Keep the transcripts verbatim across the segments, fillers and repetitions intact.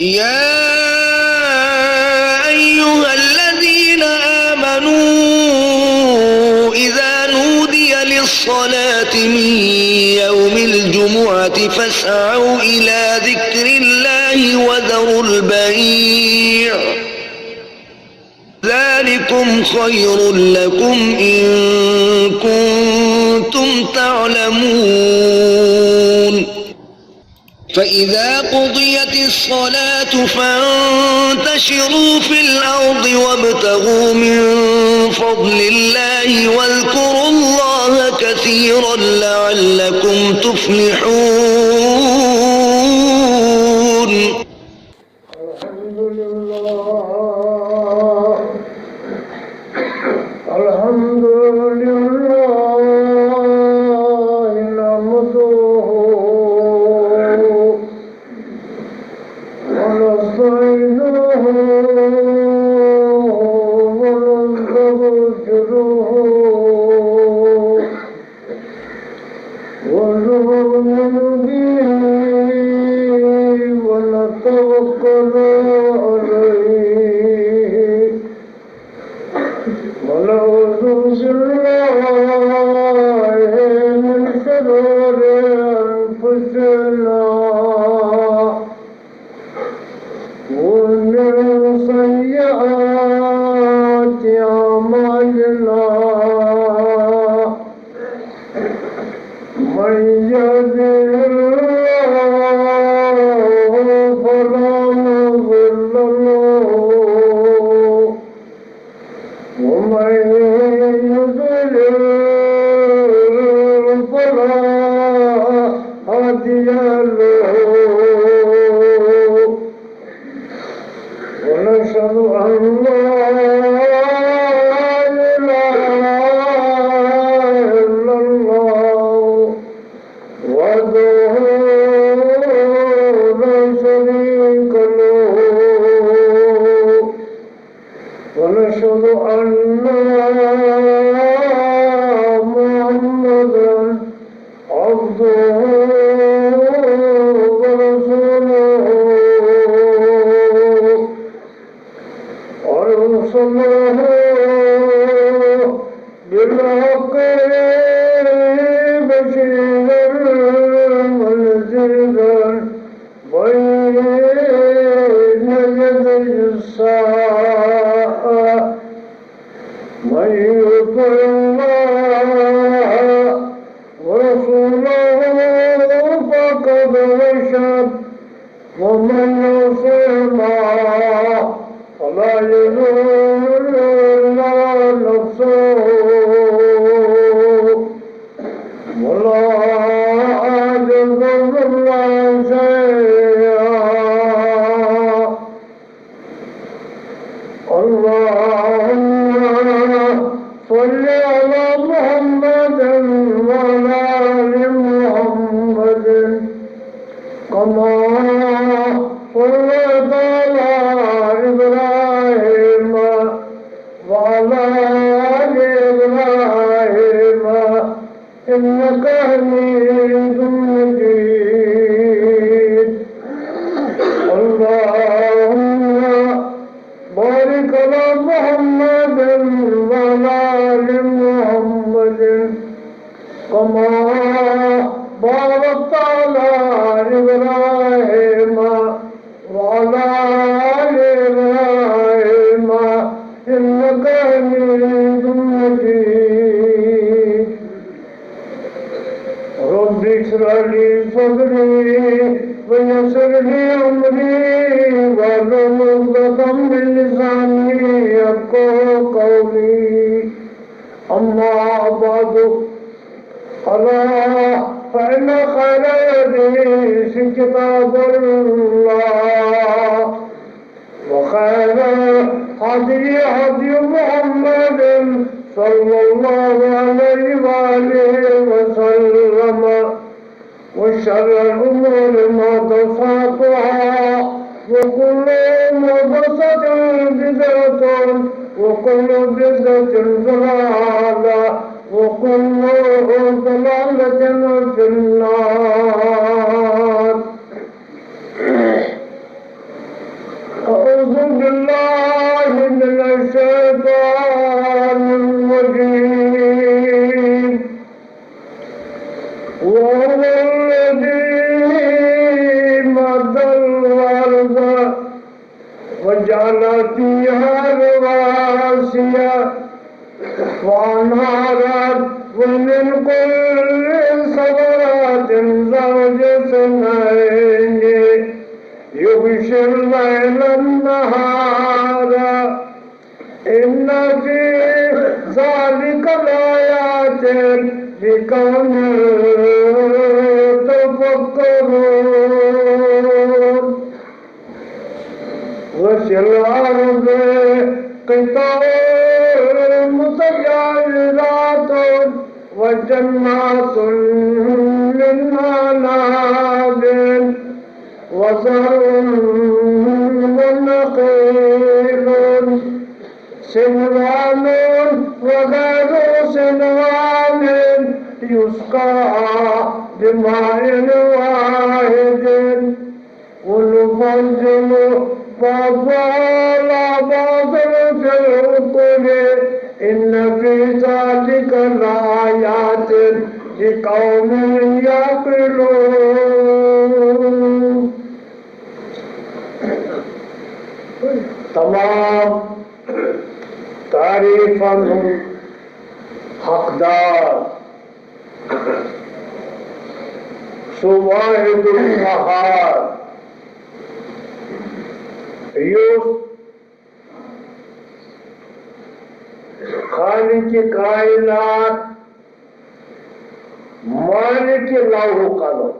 يا أيها الذين آمنوا إذا نودي للصلاة من يوم الجمعة فاسعوا إلى ذكر الله وذروا البيع، ذلكم خير لكم إن كنتم تعلمون. فإذا قضيت الصلاة فانتشروا في الأرض وابتغوا من فضل الله واذكروا الله كثيرا لعلكم تفلحون. الحمد لله. الحمد لله نحمده ونستعينه ونستغفره ونؤمن به ونتوكل عليه ونعوذ بالله من شرور أنفسنا ومن سيئات أعمالنا. من يهده الله فلا مضل له ومن يضلل فلا هادي له. ونشهد أن لا إله إلا الله وحده لا شريك له. ونشهد أن محمدا عبده ورسوله. أرسله بالحق بشيرا ونذيرا بين يدي الساعة. من يطع الله ورسوله فقد رشد، ومن يعصهما فلا يضر إلا نفسه، ولا يضر الله شيئا. اللهم صل على محمد وعلى آل محمد كما صليت على إبراهيم وعلى آل إبراهيم إنك حميد مجيد. اللهم بارك على محمد وعلى آل محمد كما باركت على إبراهيم وعلى آل إبراهيم إنك حميد مجيد. رب اشرح لي صدري ويسر لي أمري واحلل عقدة من لساني يفقهوا قولي. أما بعد، ألا فإن خير الحديث كتاب الله، وخير الهدي هدي محمد صلى الله عليه وآله وسلم، وشر الأمور محدثاتها، وكل محدثة بدعة، وكل بدعة ضلالة، وكل ضلالة في النار. بالله من الشيطان الرجيم. وهو الذي مد الأرض وجعل فيها رواسي وأنهارا ومن كل الثمرات زوج اثنين يغشي الليل النهار إن في ذلك لآيات لقوم يتفكرون. وفي الأرض قطع متجاورات وجنات من أعناب وزرع ونخيل صنوان وغير صنوان يسقى بماء واحد ونفضل بعضها على بعض في الأكل إن في ذلك لآيات لقوم يعقلون. تمام تعریفن ہُنٛد حقدار، سُہ واحد القہار، یُس خالق کائنات، مالک لوح و قلم،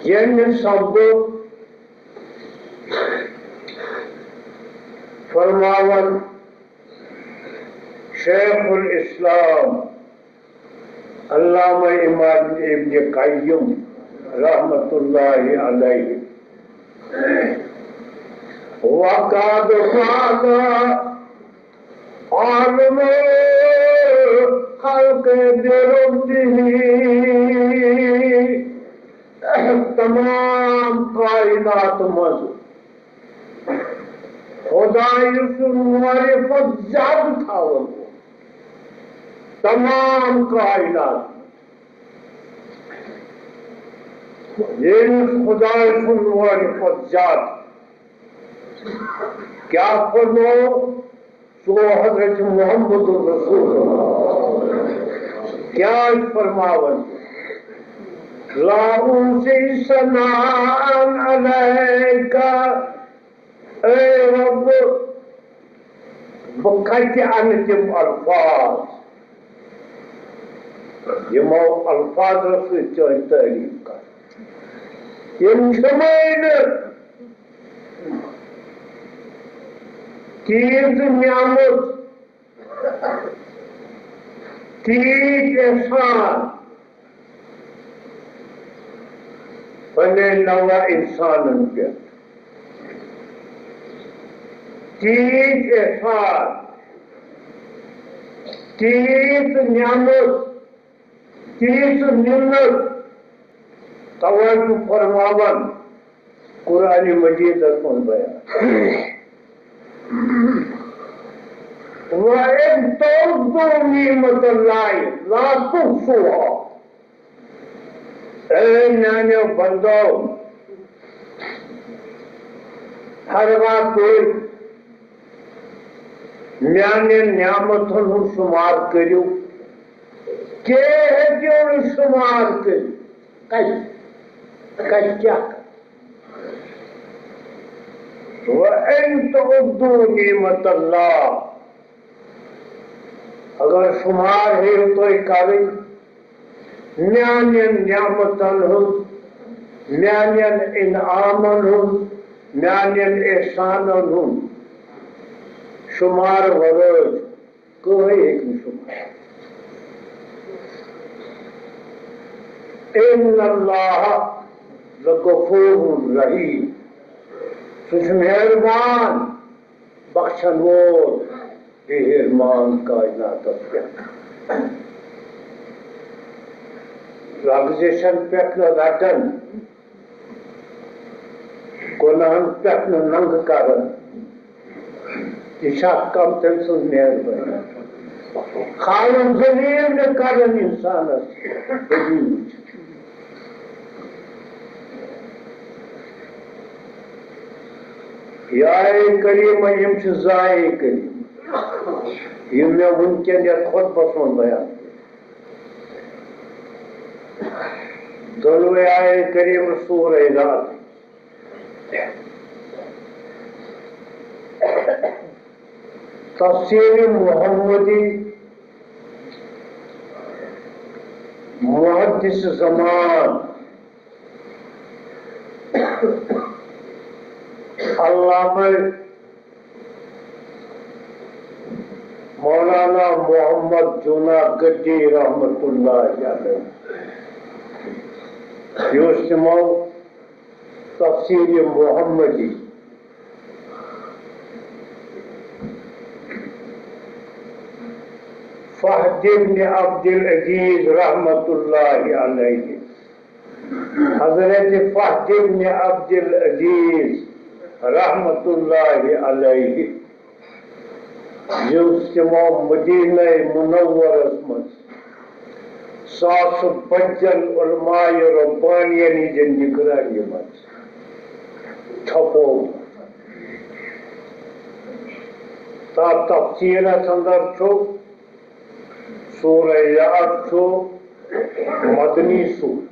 ییٚمہِ سببہٕ فرماوان شیخ الاسلام علامہ امام ابن قیم رحمۃ اللہ علیہ، وقد قال عالم الخلق بربه، تمام کائنات منٛز خدایہِ سُنٛد معرفت زیادٕ تھاوان وول، تمام کائنات منٛز ییٚمِس خدایہِ سُنٛد معرفت زیادٕ۔ کیٛاہ فرموو؟ سُہ گوٚو حضرت محمد رسول اللہ۔ کیٛاہ چھُ فرماوان؟ لا اوصی ثناء علیک، اے رب، بہٕ کتہِ انہٕ تِم الفاظ یِمو الفاظو سۭتۍ چٲنۍ تعریف کرٕ؟ یِم چھِمٕے نہٕ تیٖژ نعمت، تیٖتۍ احسان بنے نوع انسانن پٮ۪ٹھ، تیٖتۍ احسان، تیٖژ نعمت، تیٖژ منت، توے چھُ فرماوان قرآن مجیدس منٛز بیان۔ وَإِن تَعُدُّوا نِعْمَتَ اللَّهِ لَا تُحْصُوهَا۔ اے میانیو بندو، ہرگاہ تُہۍ میانٮ۪ن نعمتن ہُنٛد شُمار کٔرِو، کینٛہہ ہیٚکِو نہٕ شُمار کٔرِتھ۔ کتہِ؟ کتہِ کیٛاہ کرِ؟ وَإِن تَعُدُّوا نِعْمَتَ اللَّهِ، اگر شُمار ہیٚیِو تُہۍ کرٕنۍ میانٮ۪ن نعمتن ہُنٛد، میانٮ۪ن انعامن ہُنٛد، میانٮ۪ن احسانن ہُنٛد، شُمار ورٲے کٕہٕنۍ ہیٚکہِ نہٕ شُمار۔ اِنَّ اللَّهَ لَغَفُورٌ رَحِیٖم۔ سُہ چھُ مہربان، بخشن وول، بیٚیہِ رحمان کائناتس پٮ۪ٹھ۔ لغزشن پٮ۪ٹھ نہٕ رٹان، گۄناہن پٮ۪ٹھ نہٕ ننٛگہٕ کران۔ یہِ چھا کم تٔمۍ سٕنٛز مہربٲنی؟ کھالُن ذلیل نہٕ کران انسانس۔ دٔلیٖل وٕچھ۔ یا کریمہ، یِم چھِ زایے کریمہ، یِم مےٚ وٕنکیٚن یتھ خطبس منٛز بیان کٔرۍ۔ دۄنوَے آیے کریمہ سورہ رعد۔ تفسیر محمدی، محدث زمان، علامہ مولانا محمد جناح گڈی رحمت اللہ علیہ، یہِ اوس تِمو تفسیر محمدی۔ فہد ابن عبد العزیز رحمت اللہ علیہ، حضرت فہد ابن عبد العزیز رحمت اللہ علیہ، یُس تِمو مدینہ منورس منٛز ساسہٕ بجن علماء ربانین ہٕنٛزِ نگرانی منٛز چھپوو۔ تتھ تفسیرس اندر چھُ سورہ رعد چھُ مدنی سورہ۔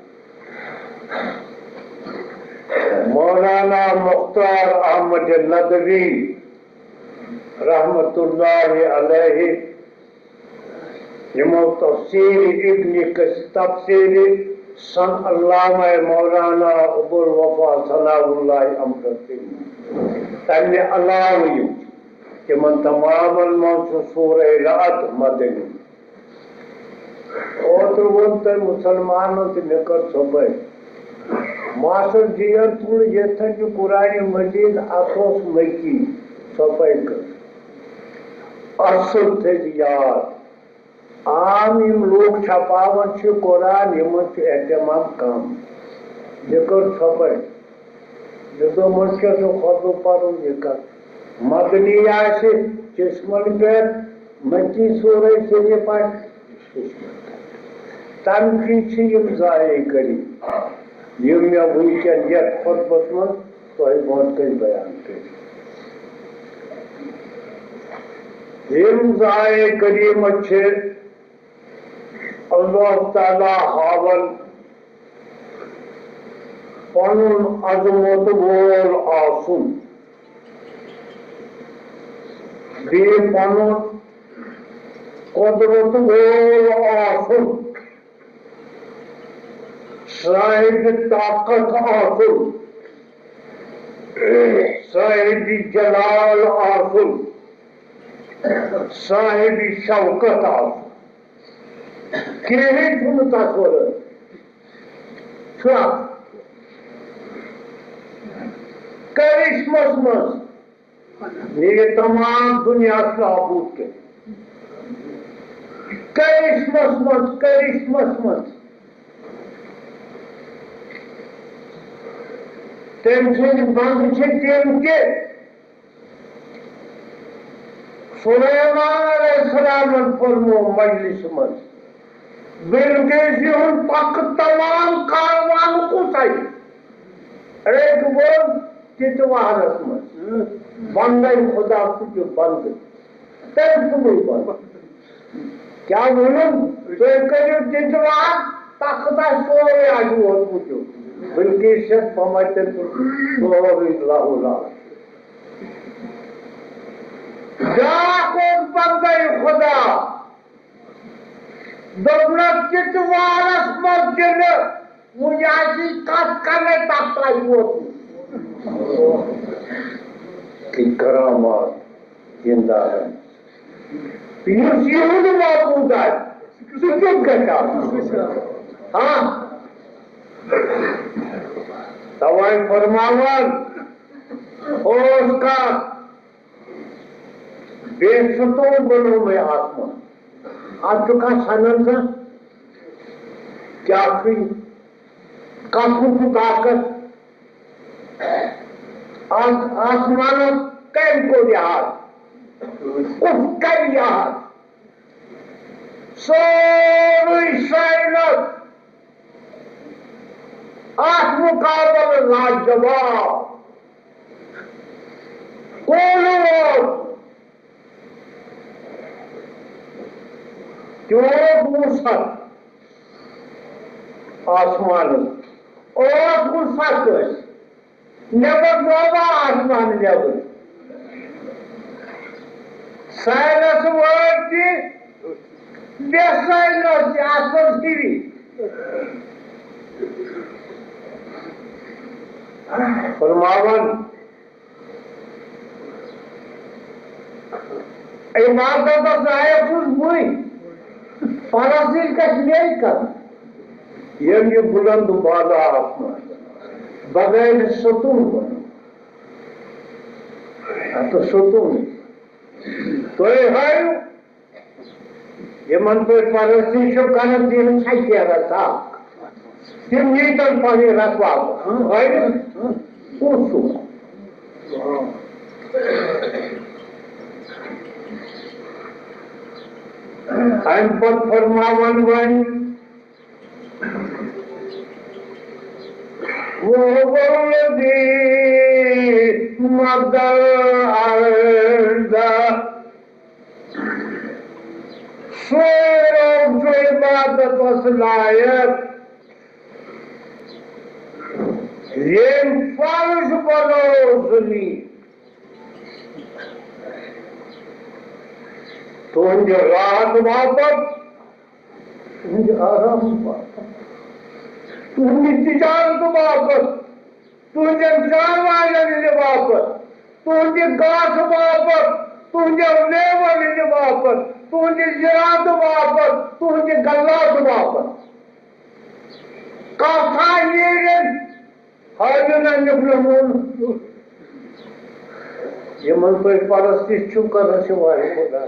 مولانا مختار احمد ندوی رحمت اللہ علیہ، یِمو تفسیر ابن کثیر، تفسیر سن علامہ مولانا ابو الوفا ثناء اللہ امرتی، تمہِ علاوٕ یِم، تِمن تمامن منٛز چھُ سورہ رعد مدنی۔ اوترٕ ووٚن تۄہہِ مُسلمانن تہٕ مےٚ کٔر ژھۄپے۔ ماسٹر جی ین تُل ییٚتھن یہِ قرآن مجید، اتھ اوس مکی، ژھۄپے کٔر۔ اصل تھٲیِو یاد، عام یِم لوٗکھ چھپاوان چھِ قرآن، یِمن چھُ اہتمام کم۔ مےٚ کٔر ژھۄپے۔ مےٚ دوٚپ، وۄنۍ کیٛاہ چھُ خۄطبہٕ پَرُن، یہِ کَتھ مدنی آسہِ چشمَن پٮ۪ٹھ، مکی سورہ شریف آسہِ چشمَن پٮ۪ٹھ۔ تَمہِ کِنۍ چھِ یِم ضایع کٔرِتھ، یِم مےٚ وٕنکٮ۪ن یَتھ خۄطبَس منٛز تۄہہِ برونٛٹھ کَنہِ بیان کٔرِتھ۔ یِم ضایع کٔرِمٕتۍ چھِ، اللہ تعالیٰ ہاوان پنُن عظمت وول آسُن، بیٚیہِ پنُن قدرت وول آسُن، صاحب طاقت آسُن، صاحب جلال آسُن، صاحب شوکت آسُن۔ کِہیٖنۍ چھُنہٕ تصوُر۔ چھُ اکھ کرشمس منٛز یہِ تمام دُنیاہس نابوٗد کٔرِتھ۔ کرشمس منٛز، کرشمس منٛز۔ تٔمۍ سٕنٛدۍ بنٛدٕ چھِ تِم تہِ، سلیمان علیہ السلامن فرموو مجلسہِ منٛز، بلقیسہِ ہُنٛد پکھ تمام کاروان کُس اَتہِ؟ أکۍ ووٚن، تِتوارس منٛز۔ بندے خدا سُہ تہِ بندٕ۔ تٔمۍ سُنٛدُے بندٕ۔ کیٛاہ ووٚنُن؟ تُہۍ کٔرِو تِتوار، تخت آسہِ سورُے آسہِ ووتمُت یوٚت۔ بلقیس چھَس پمے تٔمۍ سُنٛد سورُے لہو لہو۔ بیٛاکھ اوس بندے خدا، دوٚپنس، تِتوارس منٛز دِنہٕ، وُنہِ آسی کتھ کرنے، تتھ ترٛاوِ ووتمُت۔ کہِ کرامات دیندارن۔ یُس یِہُنٛد معبوٗد آسہِ، سُہ کیُتھ گژھِ آسُن؟ ہاں؟ توے فرماوان اوس کتھ، بے ستون بنوو مےٚ آسمان۔ اتھ چھُ کانٛہہ سنان زانٛہہ؟ کیٛاہ چھُ یہِ؟ کتھ منٛز چھُ طاقت؟ آس-، آسمانس کٔمۍ کوٚر یاد؟ کُس کرِ یاد؟ سورُے ساینس اتھ مقابلس لاجواب۔ قولو تیوٗت وُسعت آسمانس، اوس وُسعت ٲسۍ۔ نٮ۪بر روزان آسمان نٮ۪بر۔ ساینس وٲلۍ تہِ، بے ساینس تہِ، اَتھ منٛز ہِوی۔ فرماوان، عبادتس لایق چھُس بٕے، پرستش گژھِ مے کرٕنۍ۔ ییٚلہِ یہِ بُلند بالا آسمان بغٲر ستوٗن بنوو، اَتھ ستوٗن۔ تُہۍ ہٲیِو یِمن تُہۍ پرستش چھِو کران، دِیِن چھا کیرس اکھ۔ تِم ییٖتن پنٕنۍ رسوا۔ ہٲیِو کُس چھُ؟ اَمہِ پتہٕ فرماوان وۄنۍ، وَهُوَ الَّذِي مَدَّ الْأَرْضَ۔ سُے رب چھُ عبادتس لایق، ییٚمۍ فرش بنوو زٔمیٖن۔ تُہنٛدِ راحت باپتھ، تُہنٛدِ آرام باپتھ، تُہنٛدِ تجارت باپتھ، تُہنٛدٮ۪ن جانوارن ہٕنٛدِ باپتھ، تُہنٛدِ گاسہٕ باپتھ، تُہنٛدٮ۪ن میوَن ہٕنٛدِ باپتھ، تُہنٛدِ زِراعتہٕ باپتھ، تُہنٛدِ غلاتہٕ باپتھ۔ کتھ آیہِ نیرِتھ؟ ہٲیِن اَمیُک نموٗنہٕ۔ یِمن تُہۍ پرستش چھِو کران، چھِ واریاہ خۄدا۔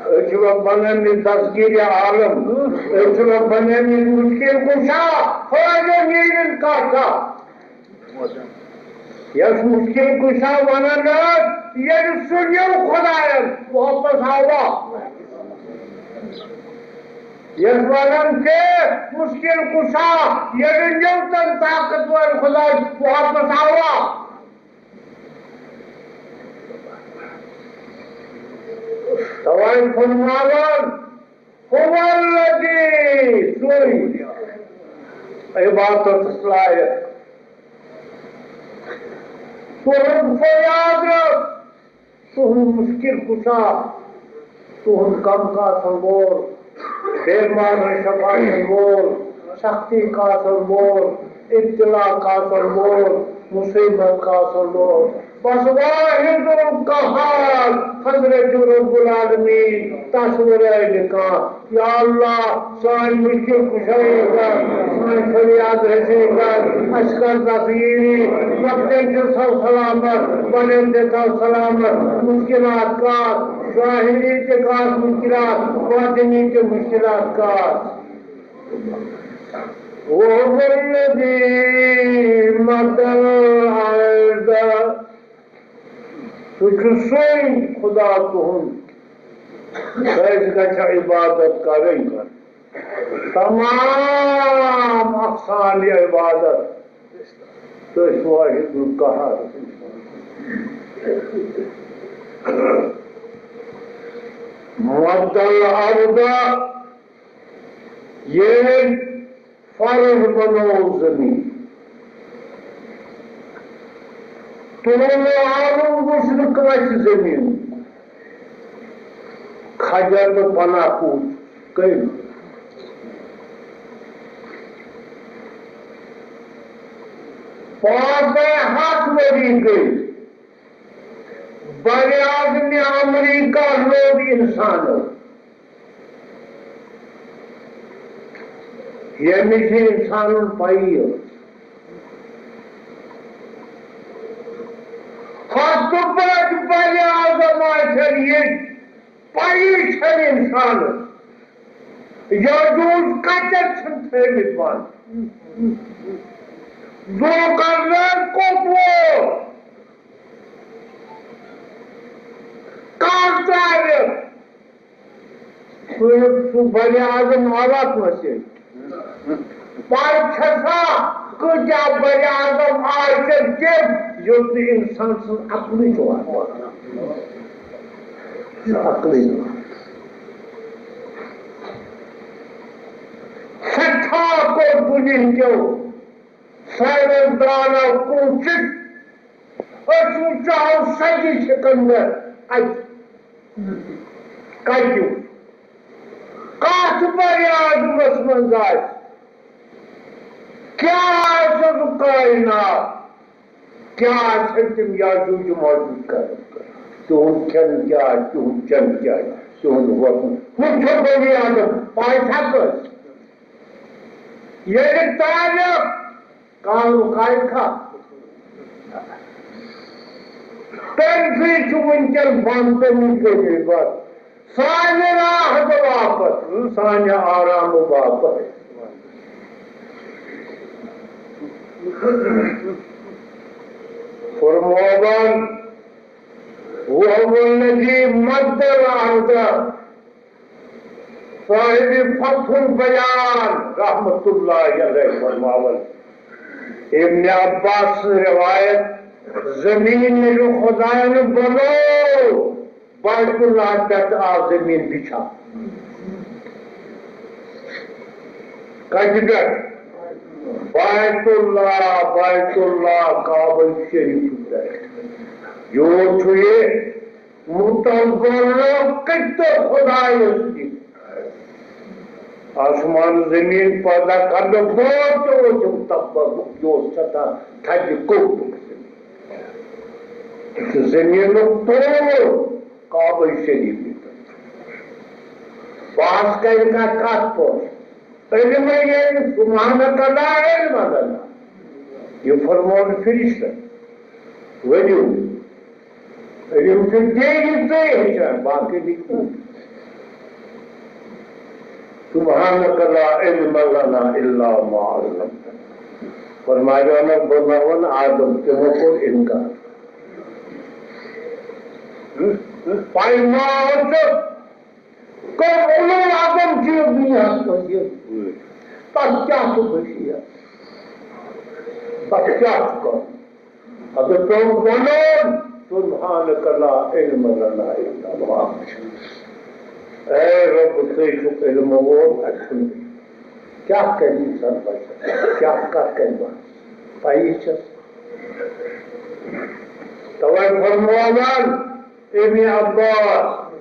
أسۍ چھِ وۄنۍ بنٲومٕتۍ دستگیٖر عالم، أسۍ چھِ وۄنۍ بنٲومٕتۍ مُشکِل کُشا۔ ہٲیِن نیرِن کتھ آ؟ یۄس مُشکِل کُشا ونان ٲس، ییٚلہِ سُہ نیوٗ خۄدایَن، واپس آوا۔ یۄس ونان چھِ مُشکِل کُشا، ییٚلہِ نیوٗ تٔمۍ طاقتور خۄدایَن، واپس آوا۔ توے فرماوان، هُوَ الَّذِی، سُے عبادتس لایق۔ تُہُنٛد فریاد رٔٹ، تُہُنٛد مُشکِل کُشا، تُہُنٛد غم کاسن وول، بیمارن شفا دِن وول، سختی کاسن وول، ابتلا کاسن وول، مصیبت کاسن وول۔ بس واحد القہار حضرت رب العالمین، تس ورٲے نہٕ کانٛہہ۔ یا اللہ، سٲنۍ مُشکِل کُشٲیی کر، سٲنۍ فریاد رسی کر، اَسہِ کر دستگیٖری، مۄکلن تہِ تھاو سلامت، بڑٮ۪ن تہِ تھاو سلامت، مُشکِلات کاس، ظٲہری تہِ کاس مُشکِلات، باطنی تہِ مُشکِلات کاس۔ وَهُوَ الَّذِی مَدَّ الْأَرْضَ۔ سُہ چھُ سُے خدا تُہُنٛد، تٔمِس گژھِ عبادت کرٕنۍ۔ تمام اقسام عبادت تٔتھۍ واحد القہار۔ مَدَّ الْأَرْضَ، ییٚمۍ فرش بنوو زمین۔ طول عالم وُچھ نہٕ کٲنٛسہِ زمین۔ کھجر تہٕ پناہ کوٗت کٔمۍ؟ پانٛژھ ہتھ ؤری گٔے۔ براعظم امریکہ لوٚب انسانو۔ ییٚمِچ نہٕ انسانن پَیی ٲس۔ ہَتہٕ بٔدۍ براعظم آسن، ییٚتہِ پَیی چھَنہٕ انسانس۔ یاجوج کَتٮ۪تھ چھِن تھٲومٕتۍ بنٛد؟ ذوالقرنین کوٚت ووت؟ سُہ، سُہ بنی آدم آوا کٲنٛسہِ۔ پَے چھَسا، کۭتیٛاہ بنی آدم آسن تِم، یوٚت نہٕ اِنسان سٕنٛز عقلٕے چھُ واتان۔ عقلٕے نہٕ۔ سٮ۪ٹھاہ کوٚر دُنیہکیو ساینسدانو کوٗشِش، أسۍ وٕچھو سَجہِ سِکندر اَتہِ کَتہِ، کَتھ بنی آدمَس منٛز آسہِ، کیٛاہ آسہِ سُہ کائنات، کیٛاہ آسن تِم یاجوج و ماجوج کران؟ تِہُنٛد کھٮ۪ن کیٛاہ آسہِ، تِہُنٛد چٮ۪ن کیٛاہ آسہِ، تِہُنٛد وۄتھُن؟ ہُم چھِ بنی آدم، پاے چھا کٲنٛسہِ؟ ییٚلہِ تعلق کانٛہہ رُکایہِ کھا؟ تٔمۍ سٕے چھُ وٕنکٮ۪ن بنٛد تٔمِس ذٔریعہٕ بس۔ سانہِ راحتہٕ باپتھ، سانہِ آرامہٕ باپتھ۔ فرمووان، وَهُوَ الَّذِي مَدَّ الْأَرْضَ، صاحب فتح البیان رحمت اللہ علیہ فرماوان، ابن عباس سٕنٛز روایت، زمین ییٚلہِ خدایَن بنوو، بیت اللہ پٮ۪ٹھ آو زمین بچھا۔ کتہِ پٮ۪ٹھ؟ بیت اللہ، بیت اللہ، کعبہ شریف پٮ۪ٹھ۔ یور چھُ یہِ متبرک کٔرِتھ خدایس نِش۔ آسمان زمین پیدا کرنہٕ برونٛہہ تہِ اوس یہِ متبرک، یہِ اوس سٮ۪ٹھاہ تھدِ قوتُک زمین۔ تہٕ زمینُک طول کعبہ شریف۔ بحث کرِ کانٛہہ کتھ پٲٹھۍ؟ علمٕے ییٚلہِ سبحانک لا علم لنا۔ یہِ فرموو فرشتن، ؤنِو۔ علم چھُ بیٚیہِ ژٕے ہیٚچھان، باقٕے نہٕ کِہیٖنۍ۔ سبحانک لا علم لنا الا ما علمتنا۔ فرماوان بناوان آدم، تِمو کوٚر انکار۔ پایمال چھُ کم اولو اعظم چیز دنیاہس منٛز یہِ۔ تتھ کیٛاہ چھُ خٲصیت؟ تتھ کیٛاہ چھُ کرُن؟ اگر تِم ونن، سبحانک لا علم لنا الا ما علمتنا۔ اے رب، ژٕے چھُکھ علم وول، اَسہِ چھُنہٕ۔ کیٛاہ کرِ انسان بچن؟ کیٛاہ کتھ کرِ بس؟ پَیی چھس۔ توے فرمووان، ابن عباس،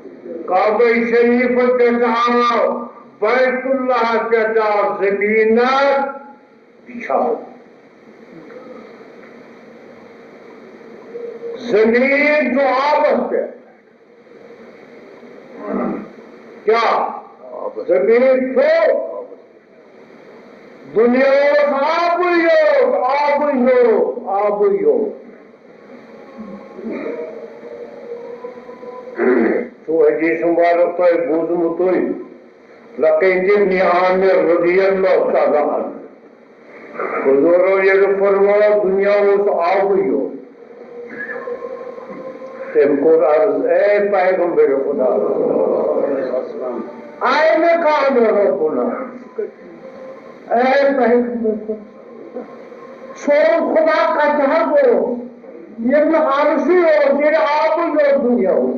کعبہ شریف پٮ۪ٹھ آو، بیت اللہ پٮ۪ٹھ آو زمینس بچھاو۔ زمین چھُ آبس پٮ۪ٹھ۔ کیٛاہ؟ زمین چھُ دنیا اوس آبٕے یوت، آبٕے یوت، آبٕے یوت۔ چھُ حدیث مبارک تۄہہِ بوٗزمُتُے، لقیت ابن عامر رضی اللہ تعالیٰ عنہ۔ حضورو ییٚلہِ فرموو، دنیا اوس آبٕے یوت۔ تٔمۍ کوٚر عرض، اے پیغمبر خدا، أَيْنَ كَانَ رَبُّنَا؟ اے پیغمبر خدا، سون خدا کتہِ حظ اوس؟ ییٚلہِ نہٕ عرشٕے اوس، ییٚلہِ آبٕے یوت دنیا اوس۔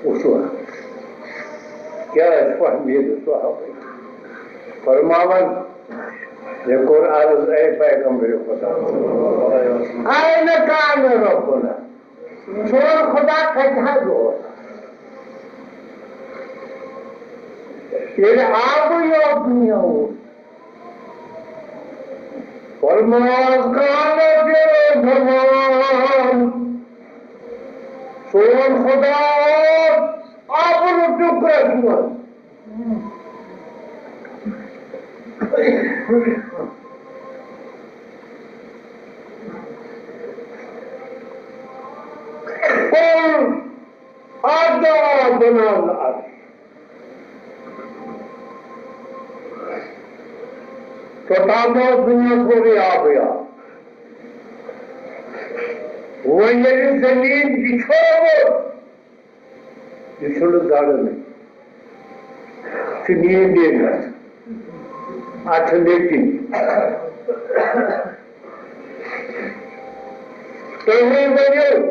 وٕچھو، کیٛاہ ٲسۍ فہمیٖدٕ صحابہٕ فرماوان؟ مےٚ کوٚر عرض، اے پیغمبر خدا، أَيْنَ كَانَ رَبُّنَا؟ سون خدا کتہِ حظ اوس؟ ییٚلہِ آبٕے یوت دُنیا اوس۔ فرماس کانس یہِ زمان۔ سون خدا اوس آبہٕ ٹُکرس منٛز۔ قل أضاء الأرض۔ توٚتام اوس دُنیا سورُے آبٕے آب۔ وۄنۍ ییٚلہِ زٔمیٖن بِچھووُکھ، یہِ چھُنہٕ دَرٲنٕے۔ چھُ نیٖم نیٖم گژھان۔ اَتھ چھُ نیٚبرِم۔ تُہی ؤنِو،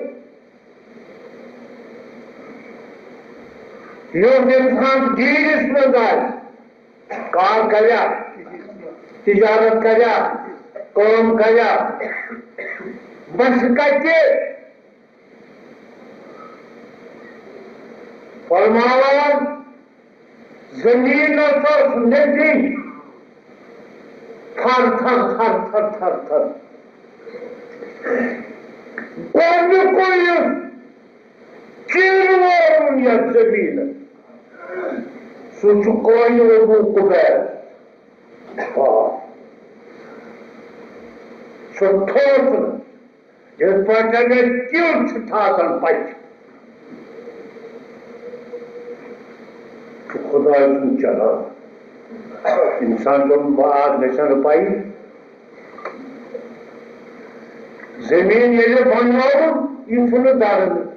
یُس اِنسان دیٖنَس منٛز آسہِ، کار کریا، تجارت کریا، کٲم کریا، بس کتہِ؟ فرماوان، زٔمیٖنَس ٲس نٔٹِنۍ تھر تھر تھر تھر تھر تھر۔ گۄڈٕنیُکُے یُس چیٖرٕ وورُن یَتھ زٔمیٖنَس، سُہ چھُ کٲنہِ ابو قبیس۔ آ۔ سُہ تھوٚو نہٕ۔ یِتھ پٲٹھۍ أسۍ کیُتھ چھِ تھاوان پَچہِ، چھُ خۄداے سُنٛد چَلان۔ اِنسان چھُ باغ گژھان پَیی۔ زٔمیٖن ییٚلہِ بَناوُن، یہِ چھُنہٕ دَران۔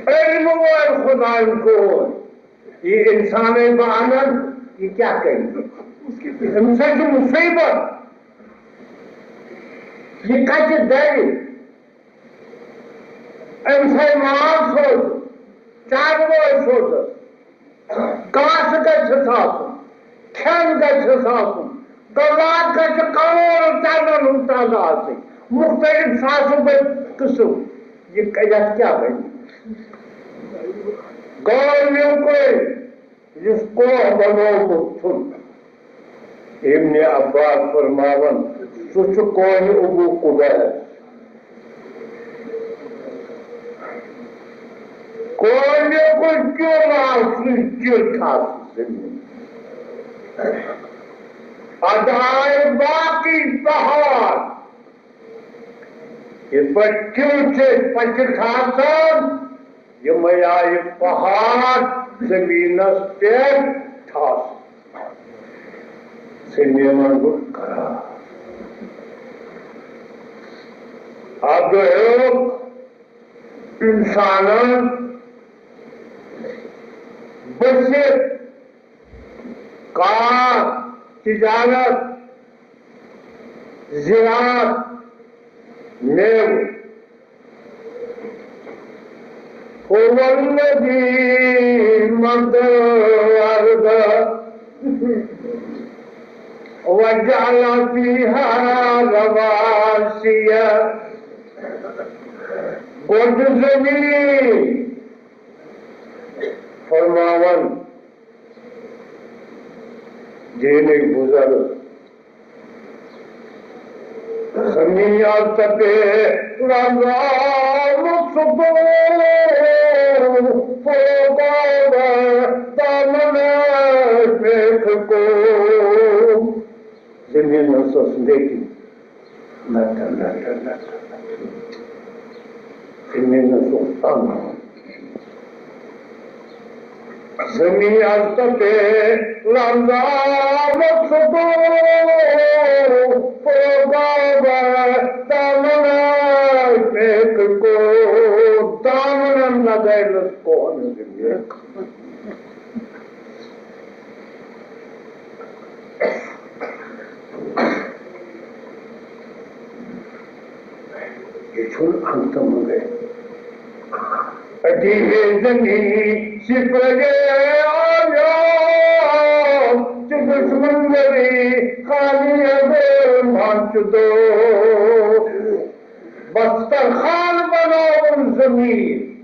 علمہٕ وٲلۍ خۄدایَن کوٗر۔ یہِ اِنسانَے بہٕ اَنَن، یہِ کیٛاہ کَرِ؟ أمِس ہا چھُ مُصیٖبت۔ یہِ کَتہِ دَرِ؟ أمِس ہا مال سوزُن، چاروٲے سوزُن، گاسہٕ گژھٮ۪س آسُن، کھٮ۪ن گژھٮ۪س آسُن، غذا گژھِ کروڑَن ٹنَن ہُنٛد تعداد آسٕنۍ، مُختٔلِف ساسو بٔدۍ قٕسٕم۔ یہِ یَتھ کیٛاہ بَنہِ؟ گٲو نیوٗکُے یُس کوہ بنوومُت چھُن، ابن عباس فرماوان، سُہ چھُ کونہِ ابو قبیس۔ کونہِ کُن کیُتھ آو سُہ کیُتھ آو سُہ زٔمیٖن۔ اَدٕ آے باقٕے پہاڑ۔ یِتھ پٲٹھۍ کیُتھ چھِ أسۍ پَچہِ کھسان، یِمَے آیہِ پہاڑ زٔمیٖنَس پٮ۪ٹھ ٹھاس۔ زٔمیٖنَن گوٚو قرار۔ اَدٕ ہیوٚک اِنسانَن بٔسِتھ کار، تجارت، زراعت، میوٕ۔ هو الذي مد الأرض وجعل فيها رواسي۔ گۄڈٕ زٔمیٖن فرماوان دیٖنٕکۍ بُزرگ، زٔمیٖن یَتھ پٮ۪ٹھ لرزان سُہ گوٚو، پھوکاو دامنَس پٮ۪ٹھ گوٚو۔ زٔمیٖنَس ٲس لیکِن نہ، نہ، نہ، نہ، نہ۔ زٔمیٖنَس اوس تنگ۔ زٔمیٖن یَتھ پٮ۪ٹھ لرزان سُہ گوٚو، پھوکاو دامنَس پٮ۪ٹھ گوٚو۔ دامنَن لگٲونَس کوہنہٕ زٔمیٖن۔ یہِ چھُنہٕ اَنٛگتہٕ منٛگَے۔ أتی ہے زمین سپرے آمیو، چہ دشمن گری خالی از مان چہ دوست۔ بستر خان بناون زمین۔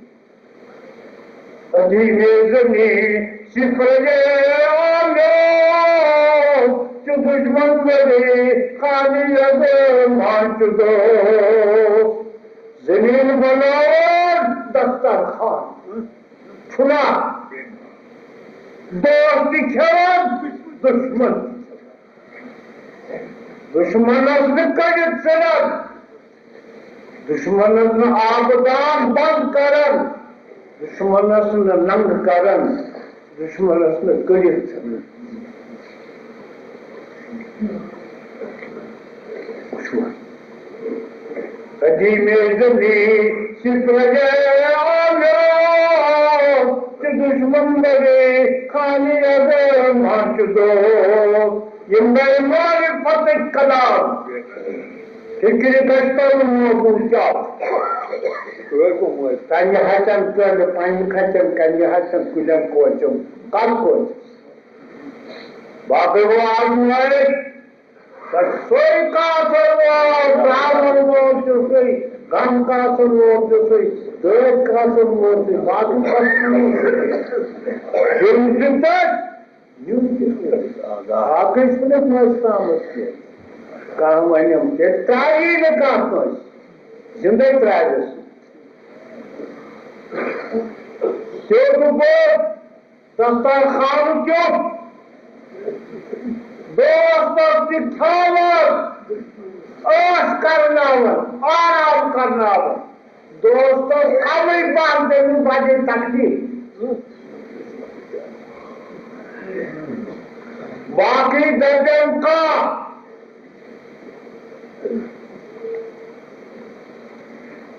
أتی ہے زمین سپرے آمیو، چہ دشمن گری خالی از مان چہ دوست۔ زٔمیٖن بناوان دسترخوان، چھُنا؟ دوست تہِ کھٮ۪وان، دُشمن تہِ کھٮ۪وان۔ دُشمنس نہٕ کٔڑِتھ ژھٕنان، دُشمنس نہٕ آبہٕ دان بنٛد کران، دُشمنس نہٕ ننٛگ کران، دُشمنس نہٕ کٔڑِتھ ژھٕنان۔ وٕچھِو حظ۔ قدیم زمین سپرے آمیو، چہ دشمن سمندر خانیہ ماچ دو، یِم گٔے معرفتٕکۍ کلام۔ فکرِ گژھِ ترُن موضوع کیٛاہ۔ کنہِ ہچن کٔنڈ، پنہِ کھچن کنہِ ہچن کُلٮ۪ن کوچن، کر کوچن۔ باقٕے گوٚو آزمٲیِش۔ سُے کاسن وول، ترٛاوَن وول تہِ سُے، غم کاسن وول تہِ سُے، دٲدۍ کاسن وول تہِ، باقٕے کاسن وول تہِ۔ یِم تہِ تَتہِ، یِم تہِ تَتہِ۔ باقٕے چھُنہٕ کٲنٛسہِ تامَتھ کینٛہہ۔ کانٛہہ وَنٮ۪م تہِ ترٛایی نہٕ کانٛہہ کٲنٛسہِ۔ زِندَے ترٛاوٮ۪س۔ تیوٗت بوٚڑ دسترخوان کیُتھ، دوستو تہِ کھیاوان، عٲش کرناوان، آرام کرناوان۔ دوستو کمٕے پہن تٔمِس بجے تکلیف۔ باقٕے دٔپِم کانٛہہ،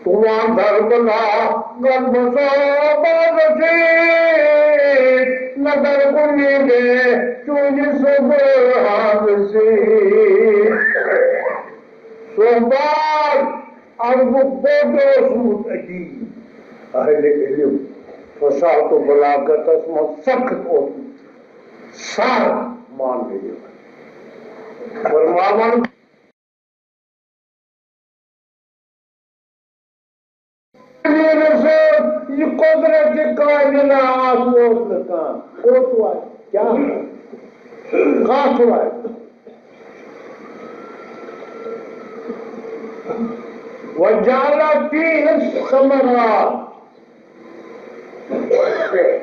تُلان در بلا گل بسا بازشی، نظر کنی دے چونی صبح سی۔ صحبان عربُک بوٚڑ اوسمُت ادیب، اہل علم، فصاحت و بلاغتس منٛز سخت اوسمُت، سر ماننہٕ یِوان۔ فرماوان یہِ قۄدرتِ کاملہ اَتھ اوس نہٕ کانٛہہ۔ کوٚت واتہِ؟ کیٛاہ واتہِ؟ کَتھ واتہِ؟ وجعل فیہ الثمرات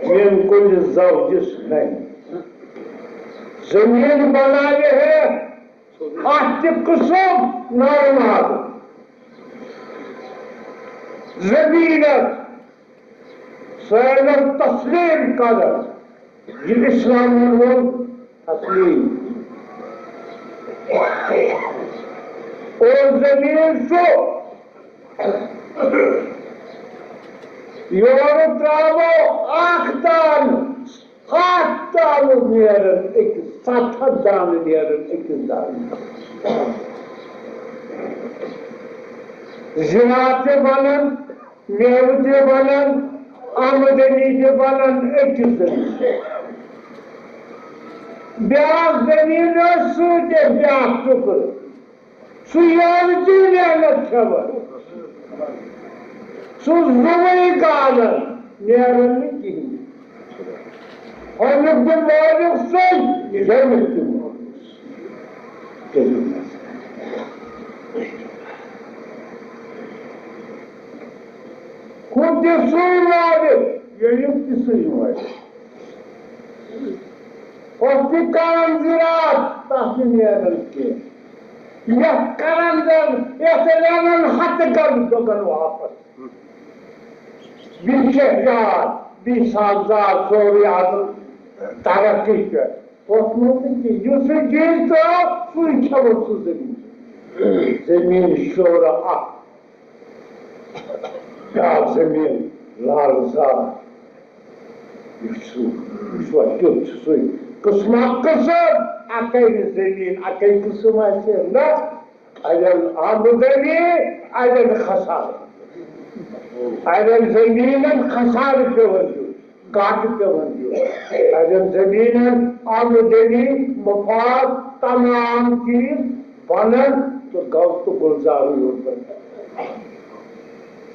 من کل زوج اثنین۔ زمین بنائی ہے ہتھ تہِ قسم نارٕ مادٕ۔ زمینس سٲنس تسلیم کرن، یہِ اسلامن ووٚن تسلیم۔ اور زمین چھُ یورٕ ترٛاوو اکھ دانہٕ، ہتھ دانہٕ نیرن أکِس، ستھ ہتھ دانہٕ نیرن أکِس دانس۔ زِراعت تہِ بنن، میوٕ تہِ بنن، آمدنی تہِ بنن أکِس زٔمیٖنَس۔ بیٛاکھ زٔمیٖن ٲس سۭتۍ اَسہِ بیٛاکھ ٹُکرٕ۔ سُہ یورٕ تہِ محنت کھٮ۪وان۔ سُہ زُوٕے گالان، نیران نہٕ کِہیٖنۍ۔ ہُمیُک تہِ مٲلِک سُے، ییٚمیُک تہِ مٲلِک سُے۔ ہُہ تہِ سُے مٲلِک، ییٚمیُک تہِ سُے مٲلِک۔ ہۄتھ تہِ کران زِراعت، تَتھ نہٕ نیران کینٛہہ۔ یَتھ کران زَن، یَتھ رَنان ہَتہٕ گَنٛڈٕ دۄگَن واپَس۔ بیٚیہِ شہجار، بیٚیہِ سبزار، سورُے آسان ترقی پٮ۪ٹھ۔ ہۄتھ منٛز نہٕ کینٛہہ۔ یُس یہِ چیٖز ترٛاو، سُے کھٮ۪وان سُہ زٔمیٖن۔ زٔمیٖن شورٕ اَکھ۔ کیٛاہ زٔمیٖن لالہٕ زار، یہِ چھُ، یہِ چھُ کیُتھ چھُ سُے۔ قٕسمہ قٕسم، اَکٕے نہٕ زٔمیٖن، اَکٕے قٕسم آسہِ نہ۔ اَڑٮ۪ن آمدنی، اَڑٮ۪ن خسارٕ۔ اَڑٮ۪ن زٔمیٖنَن خسارٕ پٮ۪وان دیُن۔ کاٹہِ پٮ۪وان دیُن۔ اَڑٮ۪ن زٔمیٖنَن آمدنی، مفاد، تمام چیٖز بَنَن تہٕ گوٚو تہٕ گُلزارٕے یوت بَنہِ۔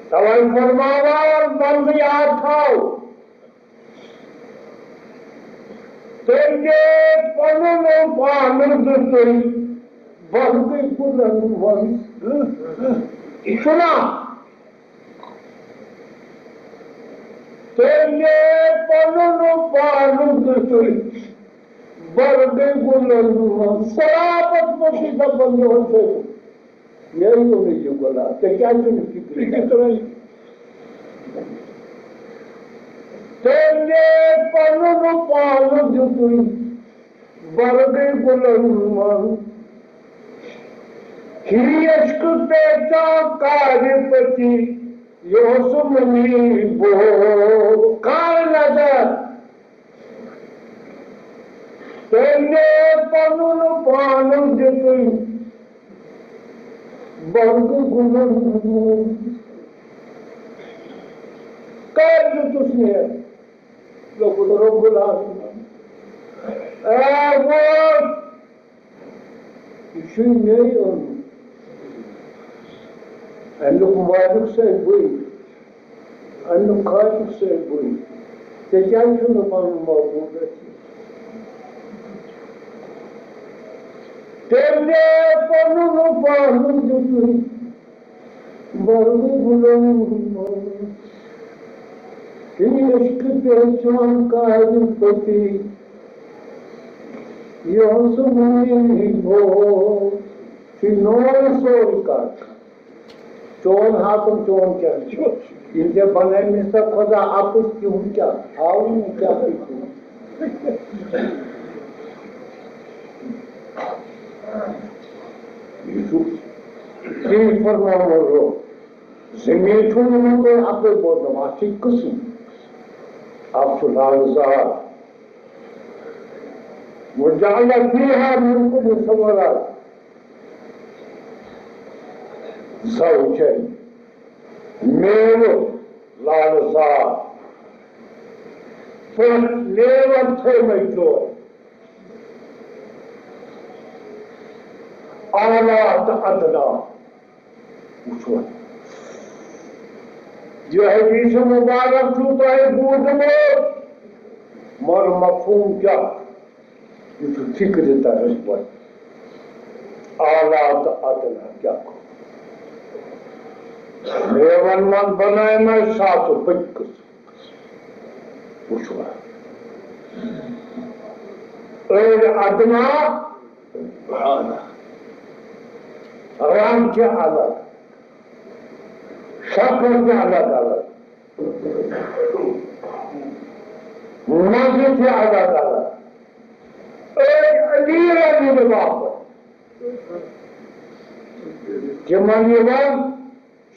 تَوَے فرماوان بَندٕ یاد تھاو، تیٚلہِ پَنُن پانہٕ دیُتُے بَندٕ گُلَن منٛز۔ سُنا۔ تیٚلہِ پَنُن پانہٕ دیُتُے بَرگٕے گُلَن منٛز۔ سرابَس منٛز چھِ دَپان یِہوٚے چھُ۔ مےٚ ووٚنُے یہِ گۄناہ، ژےٚ کیٛازِ چھُنہٕ فِکرِ؟ تیٚلہِ پَنُن پانہٕ دیُتُے بَرگٕے گُلَن منٛز۔ ہی عشق پیچا کار پتی، یہِ اوس منی بو کار نظر۔ تٔمۍ پنُن پان دیُتُن برگہٕ گُلن ہُنٛد۔ کر دیُتُس نیر؟ دوٚپُن، رۄب العالمین، اے ووٹ، یہِ چھُے مے اوٚنمُت۔ اَمیُک مالک سُے بٕے، اَمیُک خالق سُے بٕے۔ ژےٚ کیٛازِ چھُنہٕ پَنُن معبوٗد اَتھِ؟ تٔمۍ پَنُن پَنُن دیُتُے۔ برگہٕ گُلن منٛز عشق پہچان کارِ پتی، یۄس وُنی گوٚو، چھُ نوٚو سورُے کار۔ چون حاکم، چون کیٛاہ چھُ؟ ییٚلہِ ژےٚ بنٲومٕژ ژےٚ خۄدا اَپُز، تِہُنٛد کیٛاہ؟ ہاوُن کیٛاہ تُہۍ چھِو؟ یہِ چھُ تی فرماوان رۄب۔ زٔمیٖن چھُنہٕ یِمن تۄہہِ اَپٲرۍ بوزناوان، اَتھ چھِ قٕسٕم۔ اَکھ چھُ لالہٕ زال۔ وَجَعَلَ فِيهَا مِن كُلِّ ثَمَرَاتٍ زَوْجَيْنِ، میوٕ لالہٕ زال، پرٛٮ۪تھ میوَن تھٲومٕتۍ جوڑ۔ اعلیٰ تہٕ ادنیٰ۔ وٕچھو، یہِ حدیث مبارک چھُو تۄہہِ بوٗزمُت، مگر مفہوم کیٛاہ؟ یہِ چھُ فکرِ طرز پٲٹھۍ۔ اعلیٰ تہٕ ادنیٰ کیٛاہ گوٚو؟ میوَن منٛز بنٲے مےٚ ساسہٕ بٔتۍ قٕسم۔ وٕچھو۔ أڑۍ ادنیٰ، رنگ چھِ الگ، شکل چھِ الگ الگ، مزٕ چھِ الگ الگ۔ أڑۍ أمیٖرن ہٕنٛدِ باپتھ، تِمن یِوان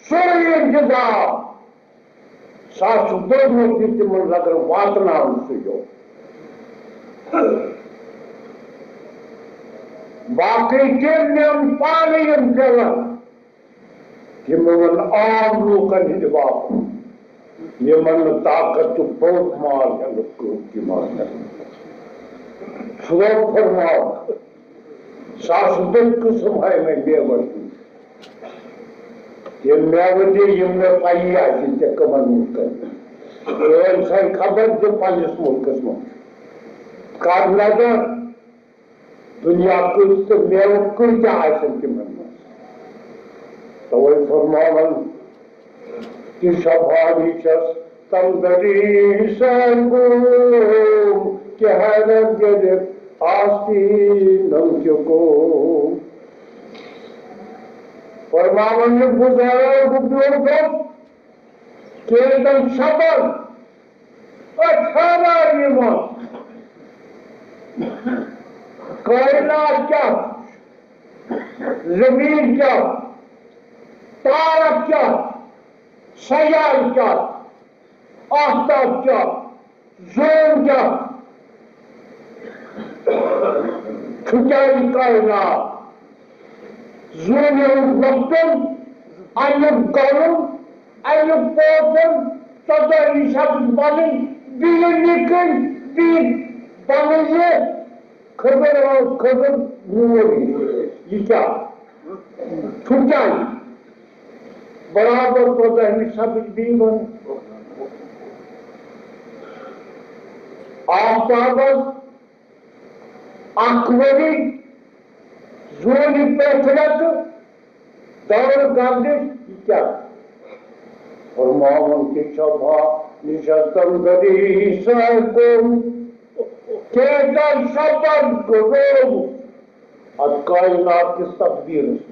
سورُے انتظام۔ سُہ چھُ دوٚرمُت یہِ تِمن لگن واتناوُن سُہ یوت۔ باقٕے تِم یِم پانہٕ یِم پٮ۪وان، تِم یِمن عام لوٗکن ہٕنٛدِ باپتھ، یِمن نہٕ طاقت چھُ بوٚڑ مال ہٮ۪نُک کٕہٕنۍ تہِ مال ہٮ۪نُک۔ سُہ گوٚو فرماو۔ سُہ چھُ بٔتۍ قٕسم ہٲومٕتۍ میوَن ہٕنٛدۍ۔ تِم میوٕ تہِ یِم نہٕ پَیی آسہِ ژےٚ کٕمَن مُلکَن۔ چٲنۍ سۄے خبر زِ پنٛنِس مُلکَس منٛز چھُ۔ کَر نظر، دُنیا کۭتۍ تہٕ میوٕ کۭتیٛاہ آسَن تِمَن منٛز۔ تَوَے فرماوان، تہِ شفاعی چھَس تم دری سرگوم کہ حیرت گرفت آستینم چکوم۔ فرماوان، یہِ بُزرگ بیوٗٹھ کینٛژن شبن أتھۍ حیران یِوان۔ کائنات کیٛاہ؟ زمین کیٛاہ؟ تارک کیٛاہ؟ سیارٕ کیٛاہ؟ آفتاب کیٛاہ؟ زوٗن کیٛاہ؟ چھُ کیٛاہ یہِ کائنات؟ زوٗنہِ ہُنٛد وۄپدُن، اَمیُک گَلُن، اَمیُک پوشُن، ژۄدٲہمہِ شبٕچ بَنٕنۍ، بیٚیہِ نِکٕنۍ، بیٚیہِ بَنٕنۍ یہِ کھٔزٕر، کھٔزٕر نوٗر ہِش۔ یہِ کیٛاہ؟ چھُ کیٛاہ یہِ؟ برابر ژۄدٲہمہِ شبٕچ بیٚیہِ بَنٕنۍ۔ آفتابَس اکھ ؤری، زوٗنہِ پرٛٮ۪تھ رٮ۪تہٕ دورٕ گردش، یہِ کیٛاہ؟ فرماوُن تہِ چھا ما نِشستن گری سرگوم، کینٛژن شبن گُزوم اتھ کائنات کِس تقدیرس منٛز۔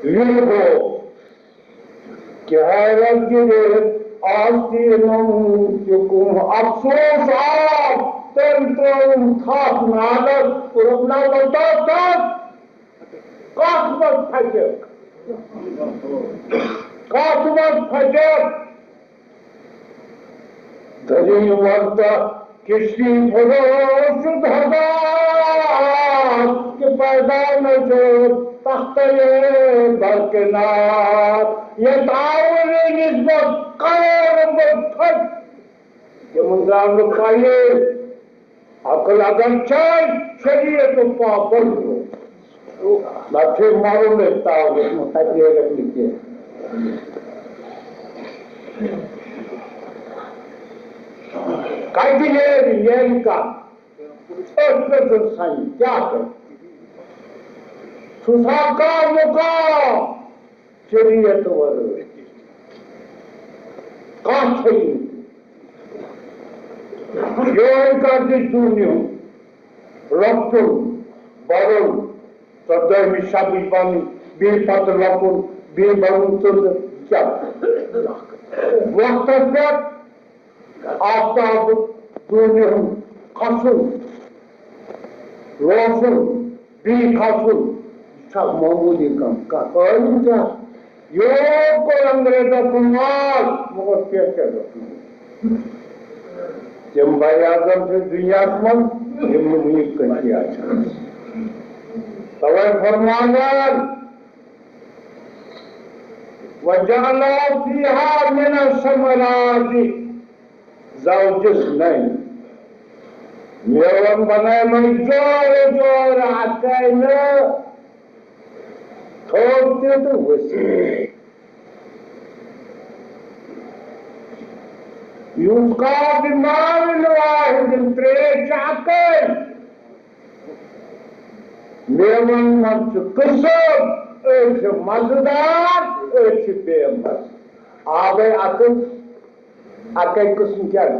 یہِ گوٚو کہ حیرت گرفت آستینم چکوم۔ افسوس آو، تٔمۍ ترٲوٕم تھپھ نالس، کوٚرُم نہ وۄنۍ تتھ تتھ۔ کتھ منٛز پھچکھ؟ کتھ منٛز پھچکھ؟ دٔلیٖل وَن تہٕ کشتی فروش شد ہلاک کہ پیدا نہ شد تختہ برکنار، یتھ آورِ نسبت قرب پھٹ۔ یِمن درٛاو نہٕ پَیی، عقل اگر چھے، شریعتُک پابند روز۔ نتہٕ چھُے مَرُن أتھۍ تاوَس منٛز، تَتہِ نیرَکھ نہٕ کینٛہہ۔ کَتہِ نیرِ، نیرِ کَتھ؟ أتھۍ پٮ۪ٹھ سَنہِ، کیٛاہ کَرِ؟ چھُس ہا کانٛہہ مُقام؟ شریعت ورٲے کانٛہہ چھیی نہٕ۔ یِہوٚے گردش دُنیاہُک، لۄکٹُن، بوٚڑُن، ژۄدٲہمہِ شبٕچ بنُن، بیٚیہِ پتہٕ لۄکُن، بیٚیہِ بنُن ژٔنٛدٕر، کیٛاہ؟ وقتس پٮ۪ٹھ آفتابُک دُنیاہُک کھسُن، لوسُن، بیٚیہِ کھسُن، یہِ چھا معموٗلی کانٛہہ کتھ؟ عٲلِم کیٛاہ؟ یوٗت کوٚر انگریزن کُن مال، مگر کیٛاہ کیٛاہ گوٚژھ؟ تِم براعظم چھِ دُنیاہس منٛز، یِم نہٕ وُنیُک کٲنٛسی آسہِ۔ توے فرماوان، وجعل فيها من الثمرات زوجين اثنين۔ میون بنٲومٕتۍ جورٕ جورٕ اَکَے نہٕ، تھوٚد تہِ تہٕ ؤسِتھ تہِ۔ يسقى بماء واحد، ترٛیش چھِ اَکٕے۔ میوَن منٛز چھِ قٕسٕم، أڑۍ چھِ مَزٕدار، أڑۍ چھِ بے مَزٕ۔ آبَے اَکٕے، اَکٕے قٕسٕم کیٛاہ چھُ؟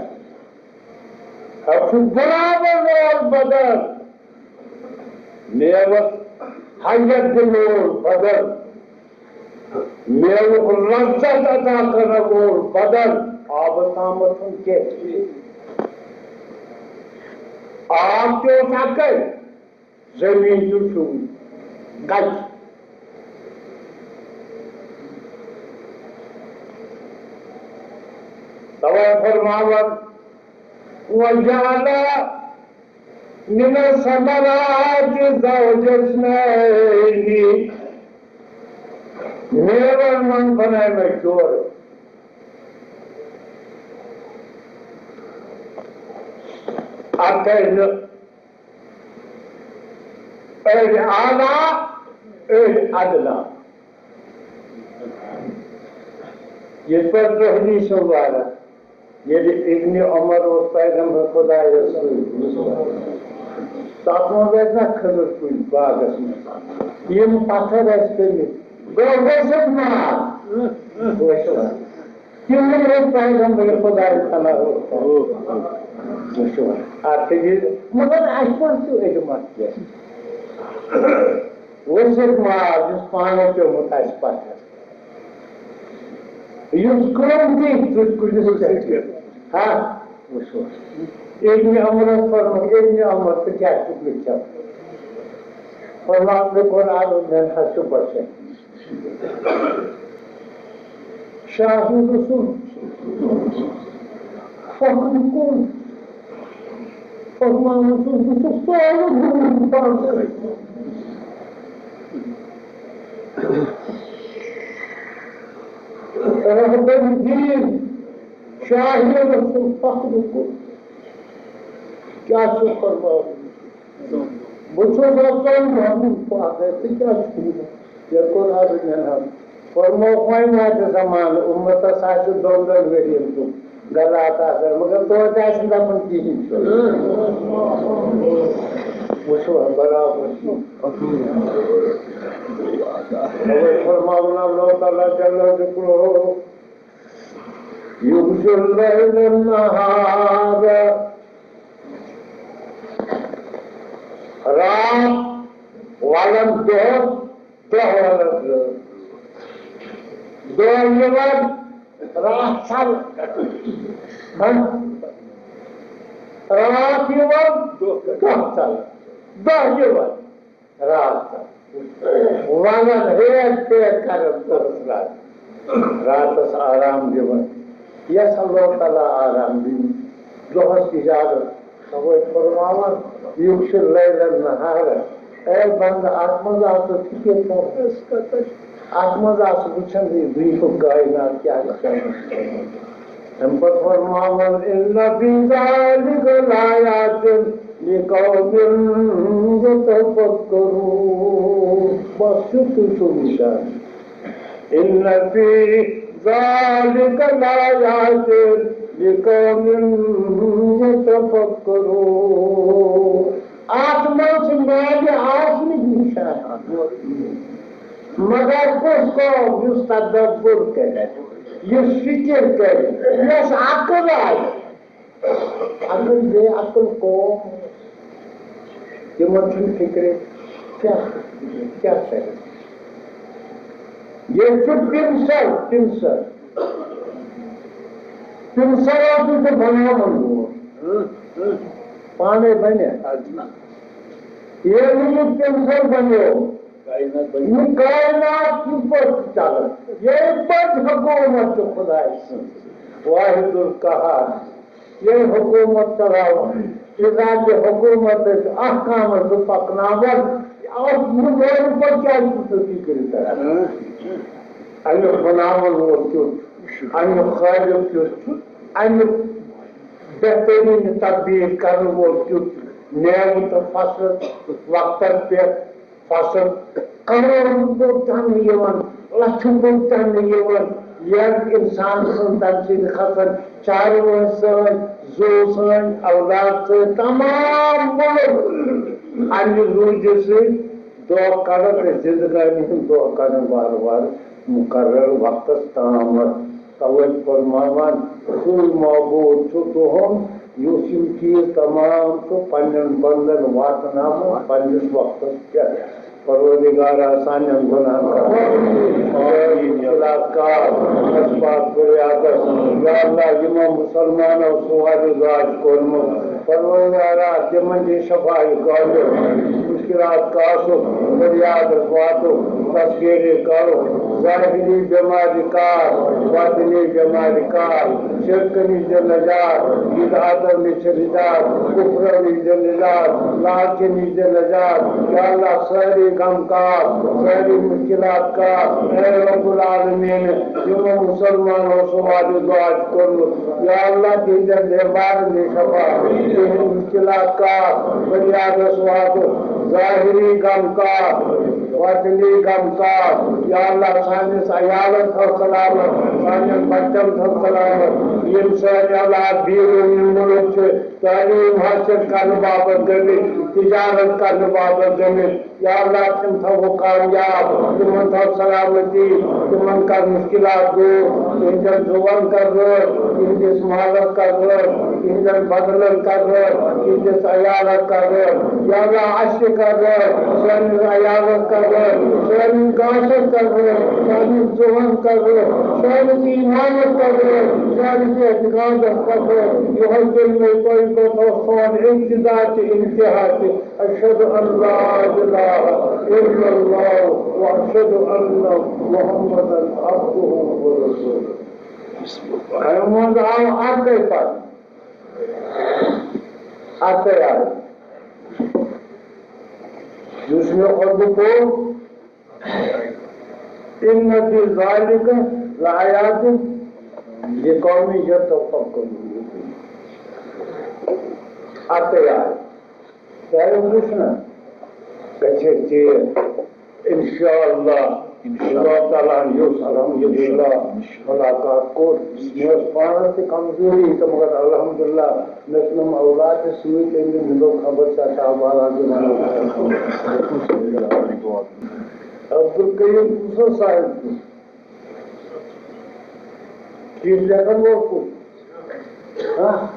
اَتھ چھُ برابر رول بدل۔ میوَس حیت دِنہٕ وول بدل۔ میوُک لذت عطا کرن وول بدل آبس تامتھ چھُنہٕ کینٛہہ۔ آب تہِ اوس اکے، زٔمیٖن تہِ چھُ کتہِ؟ توے فرماوان، وجعل من الثمرات زوجين اثنين۔ میوَن منٛز بنٲے مےٚ جورٕ۔ اَکٕے نہٕ، أڑۍ اعلیٰ، أڑۍ ادنیٰ۔ یِتھ پٲٹھۍ تُہنٛدی چھِ مبارک۔ ییٚلہِ ابن عمر اوس پیغمبر خدایس سۭتۍ، تتھ منٛز ٲسۍ نہ کھٔزٕر کُلۍ باغس منٛز، یِم پتھر ٲسۍ کٔرمٕتۍ، گوٚو ؤسِتھ ماز۔ وٕچھ حظ، تِمن ٲسۍ پیغمبر خدایہِ صلی اللہ علیہ وسلم۔ وٕچھ حظ، اتھ چھِ یہِ، مگر اسہِ ما چھُ علم اتھ کینٛہہ؟ ؤسِتھ ماز یُس پانَے پیوٚمُت آسہِ پتھر۔ یُس قۭمتی تُہۍ کُلِس پٮ۪ٹھ چھِ۔ ہا، وٕچھو۔ ابن عمرس فرموو، ابن عمر تہٕ کیٛاہ چھُکھ لیکھان؟ فرمان، مےٚ کوٚر عرض، مےٚ نہ حظ چھُ بچن۔ شاہ رسول فخر کُن۔ فرماوان چھُس، بہٕ چھُس سورُے گوٚمُت پانہٕ سۭتۍ۔ رہبر دین، شاہ رسول فخر کُن۔ کیٛاہ چھُ فرماوُن؟ بہٕ چھُس اَژان محبوب پاکَے، ژٕ کیٛاہ چھُکھ وَنان؟ یَتھ کوٚر عرض مےٚ نہ۔ فرمووُکھ، وۄنۍ واتہِ زمانہٕ، اُمتَس آسہِ دۄن دۄن ؤرِیَن تُم غلات آسان، مگر توتہِ آسہِ نہٕ دَپان کِہیٖنۍ چھُ۔ وٕچھِو، برابر چھُ۔ اَوَے فرماوُن اللہ تعالیٰ جل ذکرہ، یغشی اللیل النہار، رات وَلان دۄہَس، دۄہ وَلان رٲژ۔ دۄہ یِوان، راتھ ژَلان۔ ہہ؟ راتھ یِوان، دۄہ ژَلان۔ دۄہ یِوان، راتھ ژَلان۔ وَلان ہیر پھیر کران دۄہَس راتھ۔ راتَس آرام دِوان۔ یَس اللہ تعالیٰ آرام دِنۍ۔ دۄہَس اِجازت۔ توے فرماوان، یُس چھُ لیلن نہارن۔ اے بندٕ، اتھ منٛز آسہٕ فکر کران۔ اتھ منٛز آسہٕ وٕچھان زِ یہِ دُنیاہُک کائنات کیٛاہ چھُ کران۔ اَمہِ پتہٕ فرماوان، "ان فی ذلک لآیات لقوم یتفکرون۔" بس یُتُے چھُ نِشان۔ ان فی ذلک لآیات لقوم یتفکرون۔ اتھ منٛز چھِ میانہِ آسنٕکۍ نِشانہٕ۔ مگر کُس قوم یُس تدبر کرِ، یُس فکر کرِ، یۄس عقل آسہِ، اگر بے عقل قوم، تِمن چھُنہٕ فکرِ کیٛاہ، کیٛاہ کرِ۔ ییٚتہِ چھُ پِنسل، پِنسل، پِنسل اوس نہٕ سُہ بناوان وول، پانے بنے۔ ییٚلہِ یہِ پِنسل بنیو، یہِ کائنات کِتھ پٲٹھۍ چھُ چلان؟ یہِ پٲٹھۍ حکومت چھِ خداے سٕنٛز، واحد القہار۔ یہِ حکومت چلاوان، اِزالہِ حکومت أسۍ احکامس زٕ پکناوان، اَتھ مُبارک پٲٹھۍ کیٛازِ چھُ ژٕ فِکرِ کران؟ اَمیُک بناوَن وول کیُتھ چھُ؟ اَمیُک خالق کیُتھ چھُ؟ اَمیُک بہتریٖن تدبیٖر کرن وول کیُتھ چھُ؟ میوٕ تہٕ فصل وقتس پٮ۪ٹھ، فصل کرورن بوٚد تہِ نہٕ یِوان، لچھن بوٚد تہِ نہٕ یِوان، ییٚلہِ انسان سٕنٛز تمہِ سۭتۍ کھسان چاروٲے سٲنۍ، زُو سٲنۍ، اولاد سٲنۍ، تمام مُلک امہِ روٗدِ سۭتۍ دۄہ کڑان تہٕ زندگٲنی ہُنٛد دۄہ کڑان وارٕ وارٕ مقرر وقتس تامتھ۔ توے فرماوان، سُے معبوٗد چھُ تُہُنٛد، یُس یِم چیٖز تمام چھُ پننٮ۪ن بندن واتناوان پننِس وقتس پٮ۪ٹھ۔ پروردگارا، سانٮ۪ن گۄناہن کر مُشکلات کار، اَسہِ واتہٕ فریادس۔ یا اللہ، یِمو مُسلمانو سُہ وارِ گاش کوٚرمُت، پروردگارا، تِمن دِ شفایہِ کامل۔ مُشکلات کاسُک فریادس واتُک، تسکیٖنی کرُک، ظٲہری بٮ۪مارِ کار، باطنی بٮ۪مارِ کار، شرکہٕ نِش دِ نجات، بدعاتو نِش چھِ نجات، کفرو نِش دِ نجات، لالچہِ نِش دِ نجات۔ یا اللہ، سٲری غم کاس، سٲری مُشکلات کاس۔ اے رب العالمین، یِمو مُسلمانو سُہ وارِ دُعا چھُ کوٚرمُت، یا اللہ، تِہنٛدٮ۪ن بیمارن دِ شفا، تِہنٛدۍ مُشکلات کاس، فریادس واتُک، ظٲہری غم کاس، باطنی غم کاس۔ یا اللہ، سٲنِس عیالس تھاو سلامت، سانٮ۪ن بچن تھاو سلامت، یِم سٲنۍ اولاد بیرون مُلک چھِ تعلیٖم حٲصِل کرنہٕ باپتھ گٔمٕتۍ، تجارت کرنہٕ باپتھ گٔمٕتۍ۔ یا اللہ، تِم تھاوو کامیاب، تِمن تھاو سلامتی، تِمن کر مُشکلات دوٗر، تِہنٛدٮ۪ن زُوَن کر رٲچھ، تِہنٛدِس مالس کر رٲچھ، تِہنٛدٮ۪ن بدنن کر رٲچھ، تِہنٛدِس عیالس کر رٲچھ۔ یا اللہ، اَسہِ تہِ کر رٲچھ، سٲنِس عیالس کر رٲچھ، سٲنِس گاسس کر رٲچھ، سانٮ۪ن زُوَن کر رٲچھ، سٲنِس ایٖمانس کر رٲچھ، سٲنِس اعتقادس کر رٲچھ۔ یِہوٚے کلمہٕ طیبہ تھاو سون ابتدا تہِ انتہا تہِ۔ أشهد أن لا إله إلا الله وأشهد أن محمدا عبده ورسوله۔ اَمہِ منٛز آو اَکٕے پَتہٕ، اَکٕے آیت۔ یُس مےٚ خۄطبہٕ پوٚر، إن في ذلك لآيات لقوم يتفكرون۔ اَکٕے آیت۔ چاہے وٕچھ نہ، گژھِ ژیر۔ انشاءاللہ، انشاءاللہ۔ اللہ تعالیٰ ہن یوٚژھ، الحمدللہ، ملاقات کوٚر۔ مےٚ ٲس پانس تہِ کمزوری تہٕ مگر الحمدللہ، مےٚ چھُنہٕ اولاد تہِ سۭتۍ، تٔمۍ دوٚپ، مےٚ دوٚپ، خبر ژےٚ چھا والان تہِ ونو۔ عبدالقیوم کُس اوس صاحب؟ چیٖز لیکھن وول کُس؟ ہاں؟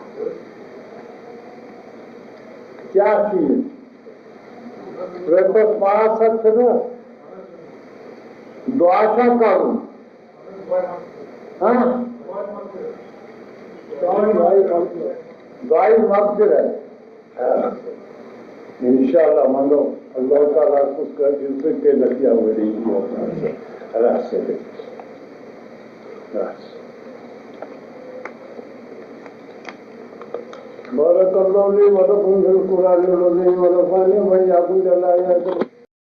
کیٛاہ چیٖز؟ رۄپیَس پانٛژھ ہَتھ چھُنہ؟ دُعا چھا کَرُن؟ ہاں؟ دُعایہِ مغفرت۔ انشاءاللہ منگو اللہ تعالیٰ کُس کٲفی سۭتۍ پیٚیہِ نصیحت ؤری یوت رس سۭتۍ۔ رس۔ بارك الله لي ولكم في القرآن العظيم، ونفعني وإياكم بالآيات.